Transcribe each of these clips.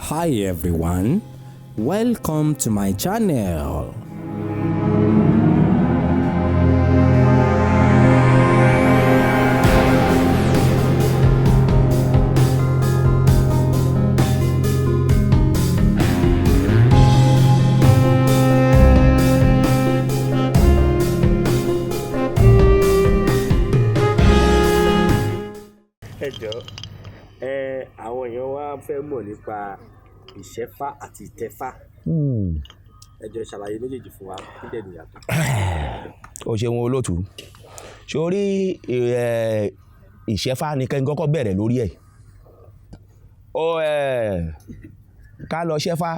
Hi everyone, welcome to my channel. Ẹ jọ̀ọ́, ẹ àwọn èèyàn wa fẹ́ mọ̀ nípa ìṣẹ́fá àti ìtẹfá. Ẹ jọ̀ọ́, ṣàlàyé méjèèjì fún wa, kí dẹ̀ ni ìyàtọ̀? O ṣeun, olóòtú. Sórí ìṣẹ́fá ni kẹ́ n kọ́kọ́ bẹ̀rẹ̀ lórí ẹ̀. Ó ká lọ ṣẹ́fá,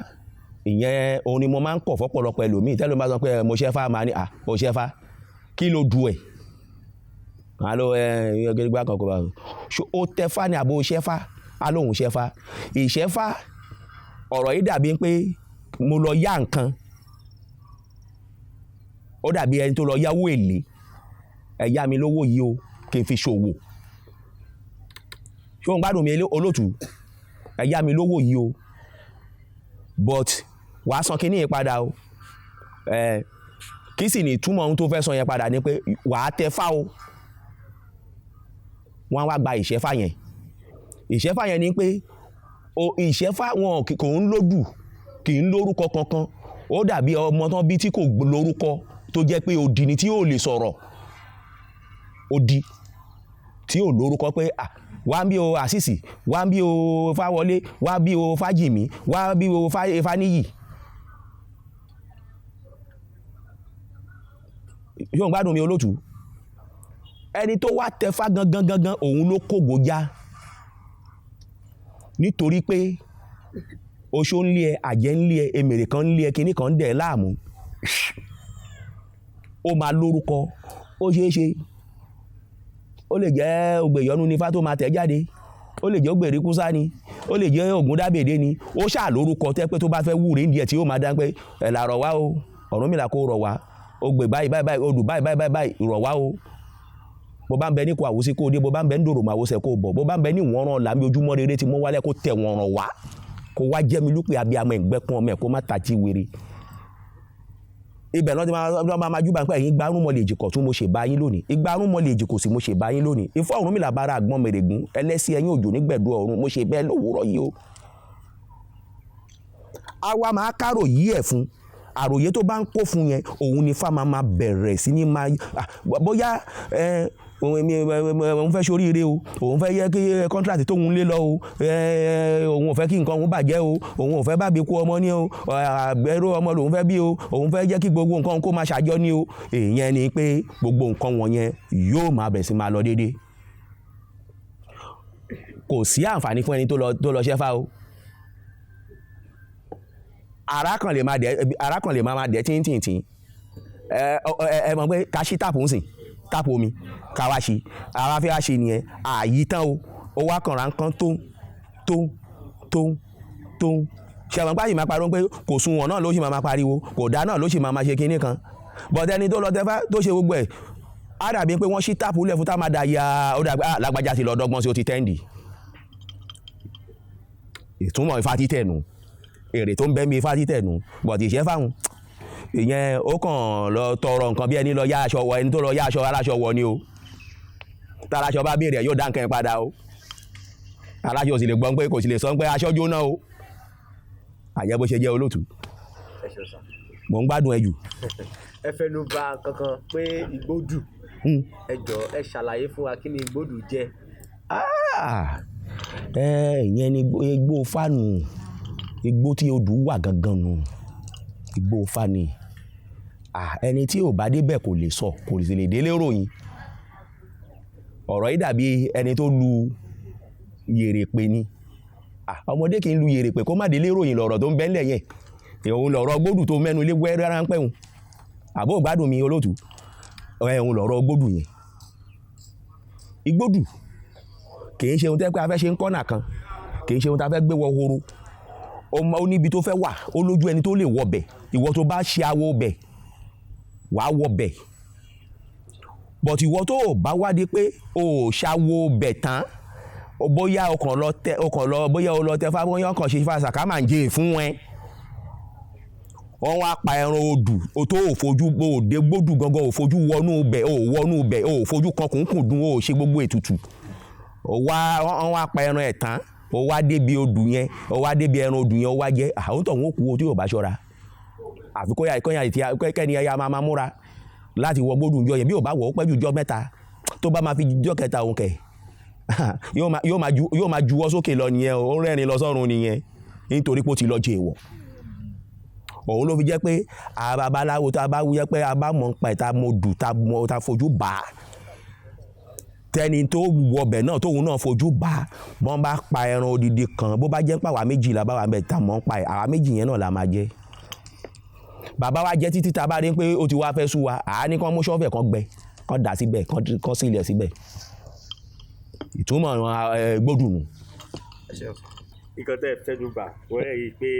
ìyẹn òun ni mo máa ń kọ̀ fọ́pọ̀lọpọ̀ ẹlòmíì. Tẹ́lẹ̀ bá sọ pé mo ṣẹ́fá, máa ní à mo ṣẹ́fá, kí ló du ẹ̀? Màá lọ ẹ gbá kan kó bá ó tẹfá ni àbò ṣẹ́fá, á lóun ṣẹ́fá. Ìṣẹ́fá, ọ̀rọ̀ yìí dàbí pé mo lọ yá nǹkan, ó dàbí ẹni tó lọ yáwó èlé. Ẹ yá mi lówó yìí o, kí n fi ṣòwò. Ṣé òun gbádùn mi, olóòtú? Ẹ yá mi lówó yìí o, but wàá san kínní yìí padà o. Ẹ kí sì ní ìtumọ̀ ohun tó fẹ́ san yẹn padà ni pé wàá tẹ fá o. Wọ́n á wá gba ìṣẹ́fá yẹn. Ìṣẹ́fá yẹn ni pé o ìṣẹ́fá wọn kò ń lódù, kì í lórúkọ kankan. Ó dàbí ọmọ tán bí tí kò lórúkọ, tó jẹ́ pé odi ni, tí ò lè sọ̀rọ̀, odi tí ò lórúkọ pé à wá bí o àṣìṣì, wá bí o Fáwọlé, wá bí o Fájìmí, wá bí o Fáníyì. Yóò gbádùn mi, olóòtú. Ẹni tó wá tẹfá gangan gangan, òun ló kógo já, nítorí pé oṣó ń lé ẹ, àjẹ́ ń lé ẹ, èmèrè kan ń lé ẹ, kinní kan ń dẹ̀ ẹ́ láàmú, ó máa lórúkọ. Ó ṣeé ṣe, ó lè jẹ́ ògbèyọnu ní ifá tó máa tẹ̀ jáde, ó lè jẹ́ ògbèríkúsá ni, ó lè jẹ́ Ògúndábèdé ni. Ó ṣáà lórúkọ tẹ́ pé tó bá fẹ́ wúre ní díẹ̀ tí ó máa dá pé ẹ̀ là rọ̀ wá o, Ọ̀rúnmìlà kó rọ̀ wá, ògbè báyìí báyìí báyìí, odù báyìí báyìí báyìí rọ̀ wá o. Bó bá ń bẹ ní kó àwòsí kó dé, bó bá ń bẹ ní dòrò màwòsẹ̀ kó bọ̀, bó bá ń bẹ ní ìwọ̀nràn làmì ojúmọ́ rere tí mo wálẹ̀, kó tẹ̀ wọ̀nràn wá, kó wá jẹ́ mi lúpẹ̀ abiyamọ ìgbẹ́kun ọmọ ẹ̀, kó má tàjí wèrè. Ibẹ̀ lọ́ọ́ ti máa júbà pé ẹ̀yin gbárùnmọ̀lẹ̀ èjìkọ̀ tún mo ṣe bá yín lónìí, ìgbárùnmọ̀lẹ̀ èjìkò sì mo ṣe bá yín lónìí. Ifá Ọ̀rúnmìlà bára àgbọn mèrègún ẹlẹ́sìn ẹ̀yìn òjò nígbẹ̀dú ọ̀run, mo ṣe bẹ́ẹ̀ lówùúrọ̀ yìí o. Àwa máa káròyé ẹ̀ fún àròyé tó bá ń kó fún yẹn, òun ni ifá máa bẹ̀rẹ̀ sí ní máa bóyá òun fẹ́ ṣoríire o, òun fẹ́ yẹ kí contract tóun lé lọ o, òun ò fẹ́ kí nǹkan òun bàjẹ́ o, òun ò fẹ́ bá bí kú ọmọ ní o, àgbẹ̀rọ ọmọ lòun fẹ́ bí o, òun fẹ́ jẹ́ kí gbogbo nǹkan kó máa ṣàjọ ní o. Ìyẹn ni pé gbogbo nǹkan wọ̀nyẹn yóò máa bẹ̀rẹ̀ sí máa lọ déédéé. Kò sí àǹfààní fún ẹni tó lọ ṣẹ́fá o. Ara kan lè máa dẹ̀, ara kan lè máa dẹ̀ tíntìntín. Ẹ ẹ mọ̀ pé ká ṣí tap ń sìn, tap omi ká wá ṣí, ara fẹ́ wá ṣe nìyẹn, àyí tán o, ó wá kàn ra nǹkan tó tó tó tó ṣe àwọn gbáyìí máa pariwo pé kò sunwọ̀n náà ló sì máa pariwo, kò dá náà ló sì máa ṣe kinní kan. But ẹni tó lọ tẹfá tó ṣe gbogbo ẹ̀, á dàbí pé wọ́n ṣí tap lẹ̀ fún tá máa dà ya, ó dàbí lágbájá ti lọ dọ́gbọ́n sí, ó ti tẹ́ǹdì. Ìtumọ̀ ifá títẹ̀ nù, èrè tó ń bẹ́ mi ifá títẹ̀ nù. But ìṣẹ́ fáwọn ìyẹn, ó kàn lọ tọrọ nǹkan bí ẹni lọ yá aṣọ wọ, ẹni tó lọ yá aṣọ aláṣọ wọ ni o. Táláṣọ bá béèrè, yóò dá nǹkan ẹ̀ padà o. Aláṣọ ò sì lè gbọ́n pé kò sì lè sọ pé aṣọ jóná o. Àyẹ́ bó ṣe jẹ́, olóòtú. Ẹ ṣeun sà. Mò ń gbádùn ẹ jù. Ẹ fẹnu bà kankan pé igbódù. Ẹ jọ̀ọ́, ẹ ṣàlàyé fún wa, kí ni igbódù jẹ́? Ìyẹn ni igbó fáànù, igbó tí odù wà gangan nù, igbó fáànì. Ẹni tí ò bá débẹ̀ kò lè sọ, kò sì lè délé ròyìn. Ọ̀rọ̀ yìí dàbí ẹni tó lu yèrèpè ni. Ọmọdé kì í lu yèrèpè kó má délé ròyìn. Lọ̀rọ̀ tó ń bẹ́ńlẹ̀ yẹn, òun lọ̀rọ̀ gbódù tó mẹ́nu lé wẹ́rẹ́ ráńpẹ́ hùn. Àbó gbádùn mi, olóòtú? Òun lọ̀rọ̀ gbódù yẹn. Igbódù kì í ṣe ohun tẹ́ pé a fẹ́ ṣe ń kọ́nà kan, kì í ṣe ohun tá a fẹ́ gbé wọ horo. Ó níbi tó fẹ́ wà, ó lójú ẹni tó lè wọ bẹ̀. Ìwọ tó bá ṣe awo bẹ̀, wàá wọ bẹ̀. But ìwọ tó o bá wádìí pé o ò ṣàwo bẹ̀ tán, Bóyá o kàn lọ tẹ, o kàn lọ, bóyá o lọ tẹ fá, bóyá o kàn ṣe fa sàkámàǹjẹ fún ẹ, wọ́n wá pa ẹran odù, o tó ò fojú, o ò dé gbódù gangan, ò fojú wọnú bẹ̀, o ò wọnú bẹ̀, o ò fojú kan kùnkùn dùn, o ò ṣe gbogbo ètùtù, o wá, wọ́n wá pa ẹran ẹ̀ tán, o wá débi odù yẹn, o wá débi ẹran odù yẹn, o wá jẹ àwọn tó ń kú o tí yóò bá ṣọ́ra. Àfi kóyà kóyà ìtì kẹ́ni ẹ̀yà máa múra láti wọ gbódù jọ yẹn. Bí ò bá wọ̀, ó pẹ́ jù jọ 3, tó bá máa fi jọ 3 òun kẹ̀ yóò máa juwọ́ sókè lọ nìyẹn, ó rẹ́rìn lọ sọ́run nìyẹn, nítorí pé ó ti lọ jẹ èèwọ̀. Òun ló fi jẹ́ pé àbabaláwo tá a bá wúyẹ́ pé a bá mọ̀ ń pa ẹ̀, tá a mọ̀ dù, tá a mọ̀, tá a fojú bá a, tẹni tó wọbẹ̀ náà tóun náà fojú bá a, bọ́n bá pa ẹran odidi kan, bó bá jẹ́ pé àwa méjì la bá wà bẹ̀ tá a mọ̀ ń pa ẹ̀, àwa méjì yẹn náà la máa jẹ. Bàbá wa jẹ títí tá a bá rí pé ó ti wá fẹ́ sú wa, àá ní kán mú ṣọ́ọ̀fẹ̀ kan gbẹ, kán dà síbẹ̀, kán sílẹ̀ síbẹ̀. Ìtumọ̀ gbódùn nù. Nǹkan tẹ́ ẹ fẹ́nu bà wọ́n rẹ̀ yìí pé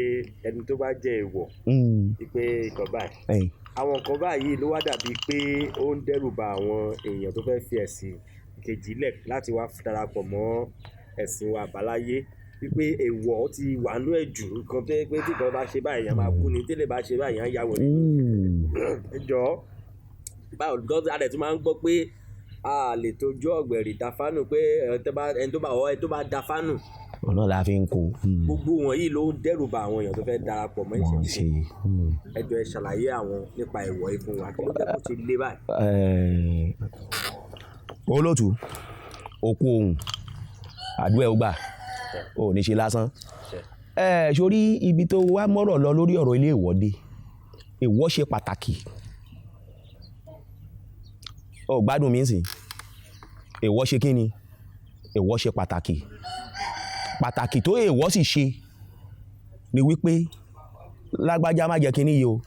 ẹni tó bá jẹ èèwọ̀, pé nǹkan báyìí. Àwọn nǹkan báyìí ló wá dàbí pé ó ń dẹ́rù ba àwọn èèyàn tó fẹ́ fi ẹ̀sìn kejì lẹ̀ láti wá darapọ̀ mọ́ ẹ̀sìn wa àbáláyé, wípé èèwọ̀ ti wà nú ẹ̀ jù, nǹkan tó yẹ pé tí nǹkan bá ṣe báyìí èèyàn máa kú ni, tí lè bá ṣe báyìí èèyàn á ya wèrè. Ẹ jọ̀ọ́, báwo gan-an a dẹ̀ tún máa ń gbọ́ pé a lè tojú ọ̀gbẹ̀rì dáfánù, pé ẹni tó bá wọ, ẹni tó bá dáfánù. Ọ̀nà la fi ń kó. Gbogbo wọ̀nyí ló ń dẹ́rù ba àwọn èèyàn tó fẹ́ darapọ̀ mọ́ Wọ́n ìṣẹ̀ṣe. ṣe. Ẹ jọ̀ọ́, ẹ ṣàlàyé àwọn nípa èèwọ̀ yìí fún wa, kí ló dé kó ṣe lé báyìí? Olóòtú, òkú ohun, àdúrà ẹ ó gbà, ò ní ṣe lásán. Sórí ibi tó wá mọ́rọ̀ lọ lórí ọ̀rọ̀ ilé ìwọ́de, èèwọ̀ ṣe pàtàkì. Ó gbádùn mi nsìn. Èèwọ̀ ṣe kí ni? Èèwọ̀ ṣe pàtàkì. Pàtàkì tó èèwọ̀ sì ṣe ni wípé lágbájá má jẹ́ kíní yìí o,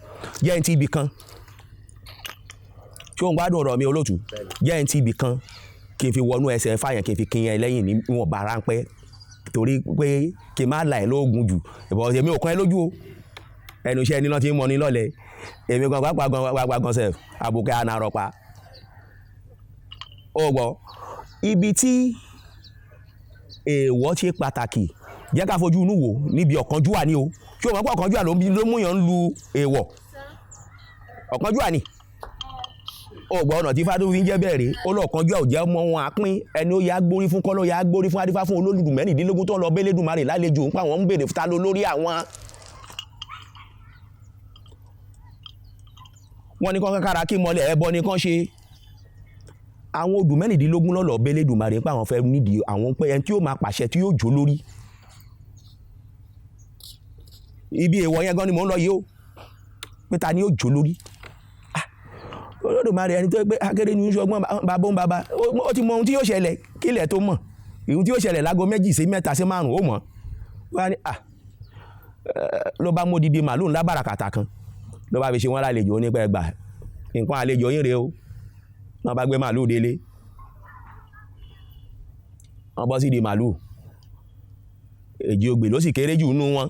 jẹ́ n ti ibì kan. Ṣé o ń gbádùn ọ̀rọ̀ mi olóòtú? Jẹ́ n ti ibì kan kí n fi wọnú ẹsẹ̀ fáyẹn, kí n fi kín yẹn lẹ́yìn ní ìwọ̀nba ráńpẹ́, torí pé kí n má là ẹ́ lóògùn jù. Ìbọn èmi ò kàn ẹ́ lójú o. Ẹnu iṣẹ́ ẹni náà ti ń mọni lọ́lẹ̀. Èmi gan pàápàá gan pàápàá gan sef, àbùkẹ́ ànàrọ̀pá. Ó gbọ́, ibi tí èèwọ̀ ṣe pàtàkì, jẹ́ ká fojú inú wò níbi ọ̀kánjúwà ni o. Ṣé o mọ̀ pé ọ̀kánjúwà ló mú yàn ń lu èèwọ̀? Ọ̀kánjúwà ni. Ó gbọ́ ọ̀nà tí Ifá tó fi ń jẹ́ bẹ́ẹ̀ rèé, ó lọ ọ̀kánjúwà ò jẹ́ ọmọ wọn á pín, ẹni ó yá gbórí fún kọ́ ló yá gbórí fún, adífá fún olólùdù mẹ́rìndínlógún tó ń lọ bẹ́lẹ́dùmarè lálejò ń pa àwọn ń béèrè ta ló lórí àwọn. Wọ́n ní kán kára kí mọ́lẹ̀ ẹbọ ní kán ṣe. Àwọn odù mẹ́rìndínlógún lọ́lọ́ bẹ́lẹ́dùmarè ń pa àwọn fẹ́ nídìí àwọn pé ẹni tí yóò máa pàṣẹ tí yóò jó lórí. Ibi èèwọ̀ yẹn gan ni mò ń lọ yìí o, pé ta ni yóò jó lórí. Olódùmarè ẹni tó pé akéré ní oṣù ọgbọ́n bàbá ń bàbá, ó ti mọ ohun tí yóò ṣẹlẹ̀ kílẹ̀ tó mọ̀, ohun tí yóò ṣẹlẹ̀ láago 2 sí 3 sí 5 ó mọ̀. Wọ́n á ní, ló bá mú odidi màlúù ńlá bàràkàtà kan, ló bá fi ṣe wọ́n lálejò, ó ní pé ẹgbàá nǹkan àlejò yín rèé o. Wọ́n bá gbé màlúù délé, wọ́n bọ́ sí di màlúù, èjì ogbè ló sì kéré jù nínú wọn.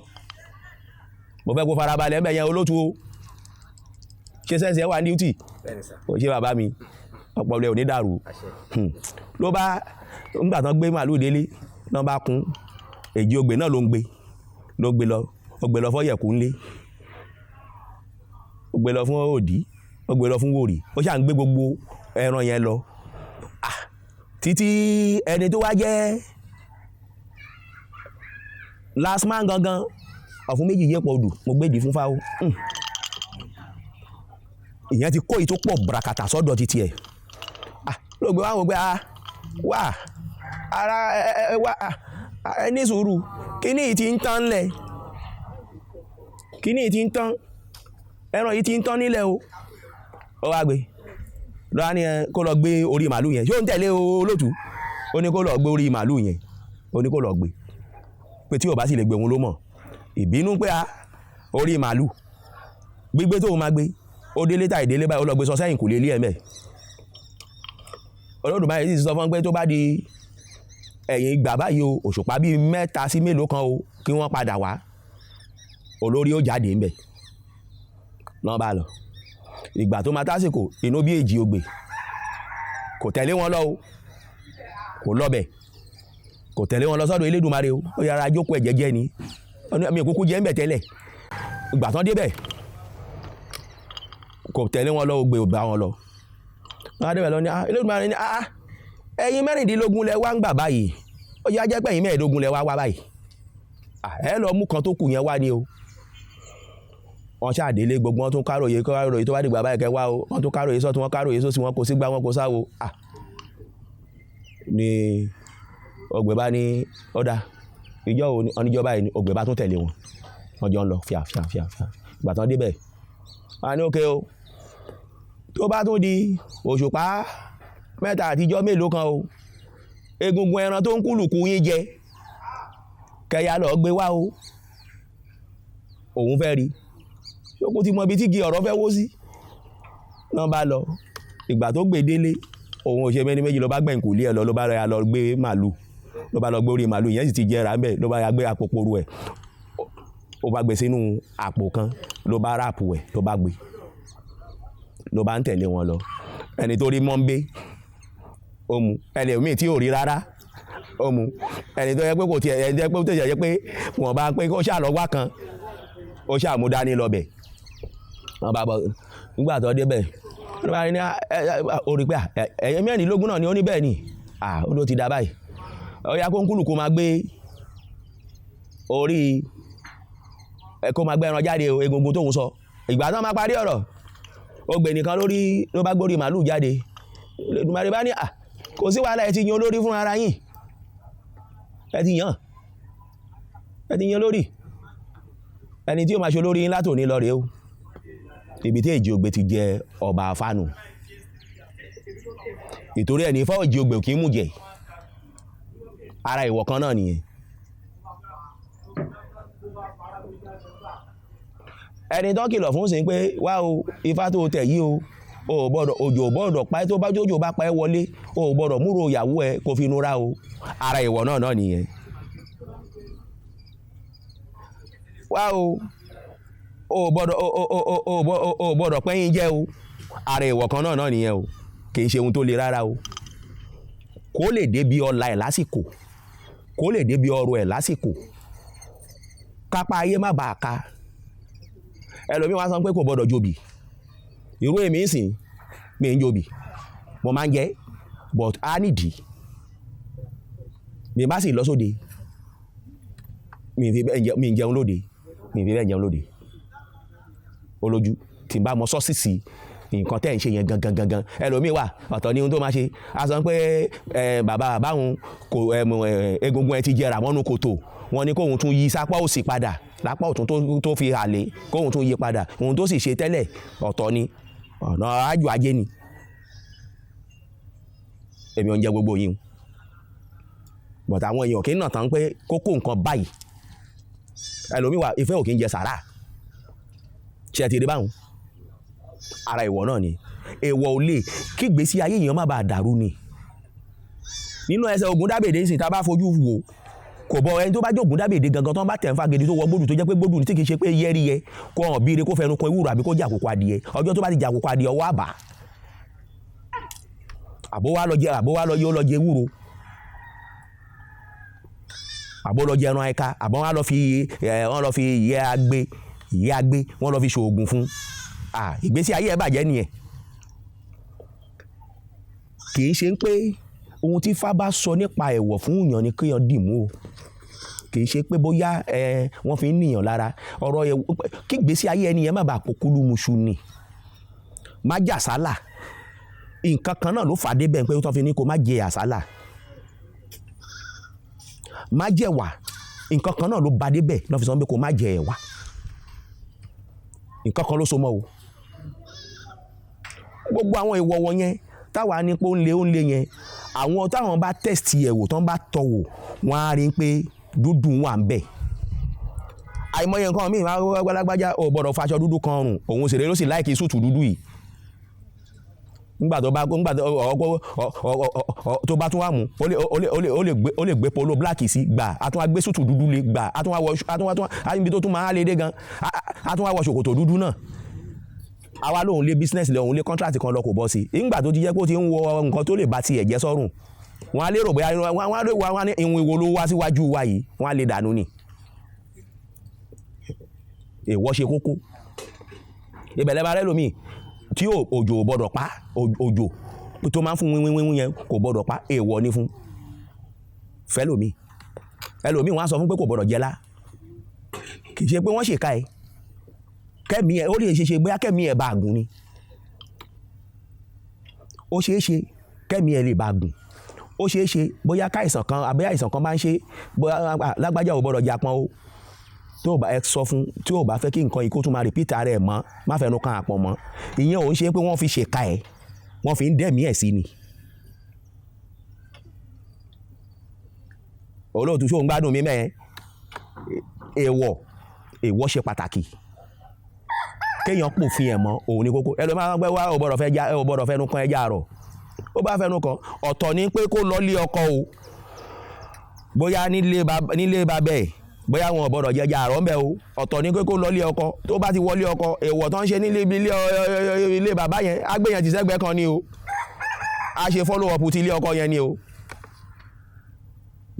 Mo fẹ́ kó farabalẹ̀ ńbẹ̀ yẹn olótú o. Ṣé sẹ́ǹsì ẹ wà ní duty? Kò ṣe bàbá mi, ọpọlọ ẹ ò ní dàrú. Ló bá ńgbà tán gbé màlúù délé, ló bá kún èjì ogbè náà ló ń gbé, ló gbé lọ, ó gbé lọ fọ́yẹ̀kú ńlé, ó gbé lọ fún òdì, ó gbé lọ fún wòrì, ó ṣà ń gbé gbogbo ẹran yẹn lọ. Títí ẹni tó wá jẹ́ last man gangan, ọ̀fun méjì yẹ pọ̀ odù, mo gbé ìdí fún fáwọ́. Ìyẹn ti kó èyí tó pọ̀ bùràkàtà sọ́dọ̀ títí ẹ̀. Ló gbé wá wò pé, wá, ara, ẹ, wá, ẹ ní sùúrù, kíní yìí ti ń tán lẹ̀, kíní yìí ti ń tán, ẹran yìí ti ń tán nílẹ̀ o. Ó wá gbé, lọ́wọ́ ni ẹ kó lọ gbé orí màlúù yẹn. Ṣé ó ń tẹ̀lé olóòtú? Ó ní kó lọ gbé orí màlúù yẹn, ó ní kó lọ gbé, pé tí ò bá sì lè gbé òun ló mọ̀. Ìbínú pé a orí màlúù gbígbé tóun máa gbé, ó délé tàì délé báyìí, ó lọ gbé sọ sẹ́yìn kò lè lé ẹ̀mẹ́. Olódùmarè sì sọ fún pé tó bá di ẹ̀yìn ìgbà báyìí o, òṣùpá bíi 3 sí mélòó kan o, kí wọ́n padà wá, olórí ó jáde ńbẹ̀. Lọ́n bá lọ. Ìgbà tó máa tásìkò, inú bí èjì ogbè kò tẹ̀lé wọn lọ o, kò lọ́bẹ̀. Kò tẹ̀lé wọn lọ sọ́dọ̀ Elédùmarè o, ó yára jókòó ẹ̀ jẹ́jẹ́ ni, mi ò kúkú jẹ́ ń bẹ̀ tẹ́lẹ̀. Ìgbà tán débẹ̀ kò tẹ̀lé wọn lọ, Ògbè ò bá wọn lọ. Wọn á débẹ̀ lọ ní Elédùmarè ní ẹ̀yin 16 lẹ wá ń gbà báyìí, ó yá jẹ́ pé ẹ̀yin 25 lẹ wá wá báyìí, ẹ lọ mú kan tó kù yẹn wá ni o. Wọ́n ṣàdélé gbogbo wọn tún káròyé káròyé tó bá dìgbà báyìí kẹ́ wá o, wọ́n tún káròyé sọ́tún, wọ́n káròyé sósì, wọn kò sí gbá, wọn kò sáwo. Ni Ògbè bá ní ọ̀dà ìjọ wo ni oníjọba yìí ni Ògbè bá tún tẹ̀lé wọn, wọ́n jọ ń lọ fíà fíà fíà fíà. Ìgbà tán débẹ̀ wọ́n á ní òkè o, tó bá tún di òṣùpá 3 àtijọ́ mélòó kan o, egungun ẹran tó ń kúlùkù yín jẹ kẹyà lọ gbé wá o, òun fẹ́ rí yókù ti mọ ibi tí igi ọ̀rọ̀ fẹ́ wó sí. Náà bá lọ, ìgbà tó gbé délé òun ò ṣe mẹ́ni méjì, ló bá gbẹ̀yìn kò lé ẹ̀ lọ, ló bá rẹ̀ lọ gbé màlúù, ló bá lọ gbé orí màlúù ìyẹn sì ti jẹrà ńbẹ̀, ló bá ya gbé àpòpòrò ẹ̀, ó bá gbé sínú àpò kan, ló bá ráàpù ẹ̀, ló bá gbé, ló bá ń tẹ̀lé wọn lọ. Ẹni tó rí mọ́ńbé ó mu, ẹni míì tí ò rí rárá ó mu, ẹni tó yẹ pé kò tiẹ̀, ẹni tó yẹ pé ó tẹ̀sẹ̀ yẹ pé wọ́n bá pé kó ṣáà lọ wá kan, ó ṣáà mú dání lọ bẹ̀. Wọ́n bá bọ̀ nígbà tó débẹ̀, wọ́n bá ní ó rí pé ẹ̀yẹ 24 náà ni ó ní bẹ́ẹ̀ ni, ó ló ti dá báyìí, ó yá kó ń kúlù kó máa gbé orí ẹ, kó máa gbé ẹran jáde o, egungun tóun sọ. Ìgbà tó máa parí ọ̀rọ̀, Ògbè nìkan lórí ló bá gbórí màlúù jáde. Elédùmarè bá ní kò sí wàhálà, ẹ ti yan olórí fún ara yín, ẹ ti yan, ẹ ti yan lórí, ẹni tí ó máa ṣe olórí yín látòní lọ rèé o. Ibi tí Èjì Ogbè ti jẹ ọba àfánù, ìtorí ẹni Ifá Èjì Ogbè kì í mú jẹ, ara ìwọ̀ kan náà nìyẹn. Ẹni tó kìlọ̀ fún sí pé wá o, Ifá tó tẹ̀ yìí o, o gbọ́dọ̀, òjò gbọ́dọ̀ pa ẹ́, tó bá jójò bá pa ẹ́ wọlé, o gbọ́dọ̀ múrò ìyàwó ẹ kó fi nura o, ara ìwọ̀ náà náà nìyẹn. Wá o, o gbọ́dọ̀, o gbọ́dọ̀ pẹ́yìn jẹ́ o, ara ìwọ̀ kan náà náà nìyẹn o, kì í ṣe ohun tó le rárá o. Kó lè débi ọlá ẹ̀ lásìkò, kó lè débi ọrọ̀ ẹ̀ lásìkò, kápá ayé má bàa ka. Ẹlòmíì wá sọ pé kò gbọ́dọ̀ jobì, irú èmi ń sìn mi ń jobì, mo máa ń jẹ, but a nídìí. Mi bá sì lọ sóde, mi fi bẹ́ẹ̀ jẹ, mi ń jẹun lóde, mi fi bẹ́ẹ̀ jẹun lóde. Olójú tí n bá mọ sọ́ọ̀sì nǹkan tẹ́ ń ṣe yẹn gangan gangan. Ẹlòmíì wà ọ̀tọ̀ ní ohun tó máa ṣe, a sọ pé bàbá bàbá òun kò egungun ẹ ti jẹrà mọ́nú kòtò, wọ́n ní kóun tún yí sápá òsì padà, lápá ọ̀tún tó fi àlè kóun tún yí padà, ohun tó sì ṣe tẹ́lẹ̀ ọ̀tọ̀ ni, ọ̀nà ájò ajé ni. Èmi ò ń jẹ gbogbo yín o, but àwọn èèyàn kì í nà tán pé kókó nǹkan báyìí. Ẹlòmíì wà ìfẹ́ ò kì í jẹ sàrà, ṣe ẹ ti rí báwọn? Ara ìwọ̀ náà ni, èèwọ̀ ò lè kí ìgbésí ayé èèyàn má bàa dàrú ni. Nínú ẹsẹ̀ Ògúndábèdé sì tá a bá fojú wò, kò bọ ẹni tó bá jẹ́ Ògúndábèdé gangan tó ń bá tẹ̀ ń fagidi tó wọ gbódù tó jẹ́ pé gbódù ní tí kì í ṣe pé yẹ́rí yẹ, kó hàn bíire kó fẹnu kan ewúro àbí kó jẹ àkókò adìẹ, ọjọ́ tó bá ti jẹ àkókò adìẹ ọwọ́ àbá, àbó wá lọ jẹ, àbó wá lọ yẹ ó lọ jẹ ewúro, àbó lọ jẹ ẹran ẹka, àbó wá lọ fi wọ́n lọ fi ìyẹ́ agbe, ìyẹ́ agbe wọ́n lọ fi ṣoògùn fún. Ìgbésí ayé ẹ bàjẹ́ nìyẹn. Kì í ṣe pé ohun tí Ifá bá sọ nípa ẹ̀wọ̀ fún èèyàn ni kéèyàn dì mú o, kì í ṣe pé bóyá wọ́n fi ń nìyàn lára ọ̀rọ̀ ẹ̀, kí ìgbésí ayé ẹni yẹn má bàa pokúlú muṣu ni. Má jẹ àsálà, nǹkan kan náà ló fà á débẹ̀ pé wọ́n fi ní kó má jẹ àsálà. Má jẹ ẹ̀wà, nǹkan kan náà ló ba débẹ̀ ló fi sọ pé kó má jẹ ẹ̀wà, nǹkan kan ló so mọ́ o. Gbogbo àwọn ìwọ̀ wọ̀nyẹn táwa ní pé ó ń le ó ń le yẹn, àwọn táwọn bá tẹ̀sì ẹ̀ wò, tán bá tọ̀ wò, wọ́n á rí i pé dúdú wà ń bẹ̀. Àìmọye nǹkan míì máa ń wá lágbájá, ò gbọ́dọ̀ faṣọ dúdú kan rùn, òun sì rèé ló sì láìkí súùtù dúdú yìí. Nígbà tó bá, nígbà tó, tó bá tún wá mú, ó lè gbé polo black sí gbà, á tún wá gbé súùtù dúdú lé gbà, á tún wá wọ, á tún wá, á níbi tó tún máa lé dé gan, á tún wá wọ ṣòkòtò dúdú náà. Àwa lóun lé business lé, òun lé contract kan lọ kò bọ́ sí. Nígbà tó ti jẹ́ pé ó ti ń wọ nǹkan tó lè ba ti ẹ̀jẹ̀ sọ́rùn, Wọ́n á lérò bóyá wọ́n á lérò wọ́n á ní ìwọ̀n ìwo ló wá síwájú wa yìí, wọ́n á lè dànù ni. Èèwọ̀ ṣe kókó. Ìbẹ̀lẹ̀ bá rẹ́ lómi tí òjò ò gbọ́dọ̀ pa, òjò tó máa ń fún wíwíwíwí yẹn kò gbọ́dọ̀ pa, èèwọ̀ ni fún fẹ́ lómi. Ẹlòmíì wọ́n á sọ fún pé kò gbọ́dọ̀ jẹ lá. Kì í ṣe pé wọ́n ṣèkà ẹ, kẹ́mi ẹ ó lè ṣe ṣe bóyá kẹ́mi ẹ bá gùn ni. Ó ṣeé ṣe kẹ́mi ẹ lè bá gùn. Ó ṣeé ṣe bóyá káìsàn kan àbí àìsàn kan bá ń ṣe, bóyá lágbájá ò gbọ́dọ̀ jẹ apọn o. Tó o bá ẹ sọ fún, tí o bá fẹ́ kí nǹkan yìí kó tún máa repeat ara ẹ̀ mọ́, má fẹnu kan àpọ̀n mọ́. Ìyẹn ò ń ṣe pé wọ́n fi ṣèkà ẹ̀, wọ́n fi ń dẹ̀mí ẹ̀ sí ni. Olóòtú ṣó ń gbádùn mi mẹ́ẹ̀. Èèwọ̀, èèwọ̀ ṣe pàtàkì. Kéèyàn pòfin ẹ̀ mọ́, òun ni kókó. Ẹlòmíràn máa ń pẹ́ wá, ò gbọ́dọ̀ fẹ́ já, ò gbọ́dọ̀ fẹnu kan ẹja àrọ̀. Ó bá fẹnu kan, ọ̀tọ̀ ni pé kó lọ lé ọkọ o. Bóyá nílé bàbá ẹ̀, bóyá wọn ò gbọ́dọ̀ jẹ ẹja àrọ̀ ńbẹ o. Ọ̀tọ̀ ni pé kó lọ lé ọkọ. Tó bá ti wọlé ọkọ, èèwọ̀ tó ń ṣe nílé ilé bàbá yẹn, á gbé yẹn ti sẹ́gbẹ́ kan ni o. Á ṣe follow up ti ilé ọkọ yẹn ni o.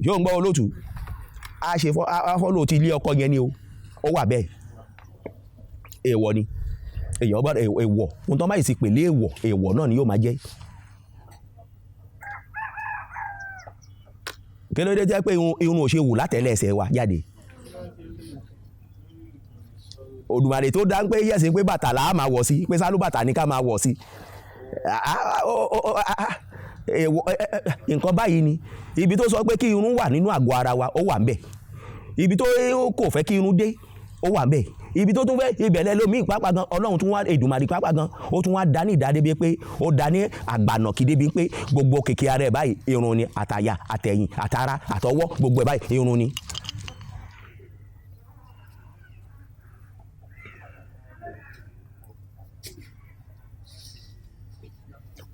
Yóò ń gbọ́ olóòtú. Á ṣe follow ti ilé ọkọ yẹn ni o. Ó wà bẹ́ẹ̀. Èèwọ̀ ni. Èèyàn gbọ́dọ̀ èèwọ̀. Ohun tó bá yìí sì pè lé èèwọ̀, èèwọ̀ náà ni yóò máa jẹ́. Kí ló dé jẹ́ pé irun ò ṣe wù látẹ̀lé ẹsẹ̀ wa jáde? Olùmarè tó dá ń pé yẹ̀sìn pé bàtà là á máa wọ̀ sí, pé sálúbàtà ni ká máa wọ̀ sí. Nǹkan báyìí ni. Ibi tó sọ pé kí irun wà nínú àgọ́ ara wa, ó wà ńbẹ̀. Ibi tó kò fẹ́ kí irun dé, ó wà ńbẹ̀. Ibi tó tún fẹ́ ibẹ̀lẹ̀ lómi pàápàá gan, Ọlọ́run tún wá Èdùmàrè pàápàá gan, ó tún wá dá ní ìdá débi pé ó dá ní àgbànàkí débi pé gbogbo kèké ara ẹ̀ báyìí irun ni, àtàyà, àtẹ̀yìn, àtara, àtọwọ́, gbogbo ẹ̀ báyìí irun ni.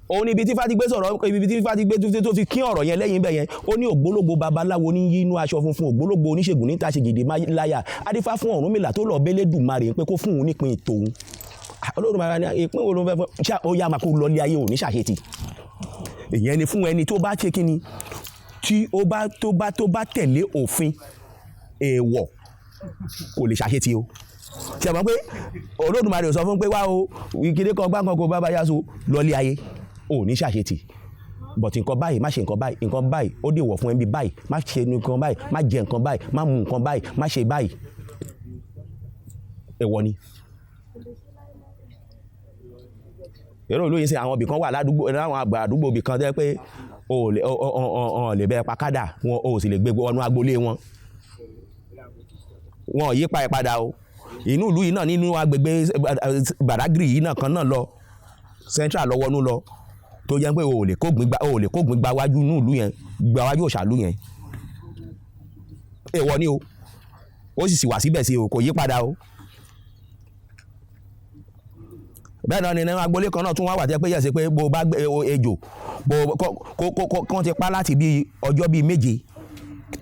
Òun ni ibi tí Ifá ti gbé sọ̀rọ̀, ibi tí Ifá ti gbé tó fi kín ọ̀rọ̀ yẹn lẹ́yìn bẹ́ẹ̀ yẹn. Ó ní ògbólógbò babaláwo ní yínú aṣọ funfun, ògbólógbò oníṣègùn ní taṣegèdè láyà. Adífá fún Ọ̀rúnmìlà tó lọ b'Elédùmarè pé kó fún òun nípìn tòun. Olódùmarè ní ìpín wo ló ń fẹ́ fún? Ṣá ó yá máa kó lọ ilé ayé òní ṣàṣetì. Ìyẹn ni fún ẹni tó bá ṣe kíni, tí ó bá tó bá tẹ̀lé òfin èèwọ̀ kò lè ṣàṣetì o. Ṣé ẹ mọ̀ pé Olódùmarè sọ fún pé wá o, ìkéde kan gbá kan kó bá bá yá so lọ ilé ayé ò ní ṣàṣetì. But nǹkan báyìí, má ṣe nǹkan báyìí, nǹkan báyìí, ó dèwọ̀ fún ẹbí báyìí, má ṣe nǹkan báyìí, má jẹ nǹkan báyìí, má mu nǹkan báyìí, má ṣe báyìí. Èèwọ̀ ni. Èrò olóyin ṣe àwọn ibìkan wà ládùúgbò, láwọn àgbà àdúgbò ibìkan tẹ́ pé o ò lè bẹ pakádà, wọn ò sì lè gbé wọnú agboolé wọn. Wọn ò yí pa ẹ̀ padà o. Inú ìlú yìí náà nínú agbègbè Badagry yìí náà kan náà lọ, Central lọ wọnú lọ, tó jẹ́ pé o ò lè kógbin gba wájú inú ìlú yẹn, gba wájú òṣàlú yẹn. Èèwọ̀ ni o. Ó sì wà síbẹ̀ sí o, kò yí padà o. Bẹ́ẹ̀ náà ni nínú agboolé kan náà tún wá wà tẹ́ pé yẹ̀ sí pé bó bá gbé ejò, bó kọ́ ti pa láti bí ọjọ́ bíi méje,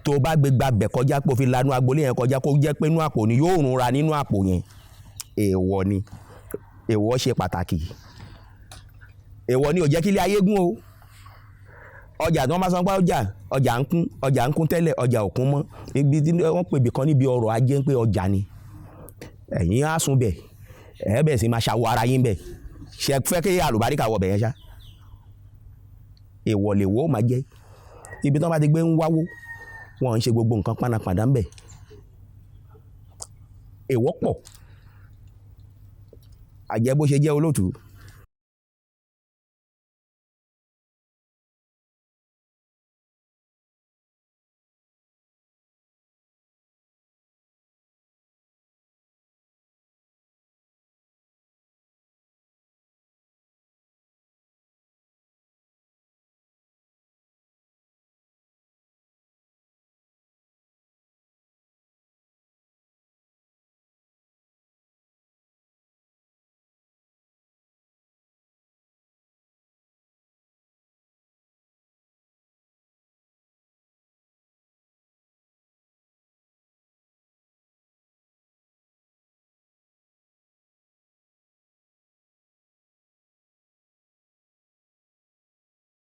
tó bá gbé gba bẹ̀ kọjá pé o fi lanú agboolé yẹn kọjá kó jẹ́ pé inú àpò ni yóò rún ra nínú àpò yẹn. Èèwọ̀ ni. Èèwọ̀ ṣe pàtàkì. Èèwọ̀ ni ò jẹ́ kí ilé ayé gún o. Ọjà tí wọ́n bá sọ pé ọjà ń kún, ọjà ń kún tẹ́lẹ̀, ọjà ò kún mọ́. Ibi tí wọ́n pè ibìkan níbi ọrọ̀ ajé ń pé ọjà ni. Ẹ̀yin á sun bẹ̀, ẹ bẹ̀ sì máa ṣàwọ̀ ara yín bẹ̀. Ṣé ẹ fẹ́ kí àlùbáríkà wọ bẹ̀ yẹn ṣá? Èèwọ̀ lèwọ̀ ó máa jẹ́. Ibi tí wọ́n bá ti gbé ń wáwó, wọn ò ń ṣe gbogbo nǹkan panápaná ń bẹ̀. Èèwọ̀ pọ̀. Àjẹ́ bó ṣe jẹ́ olóòtú.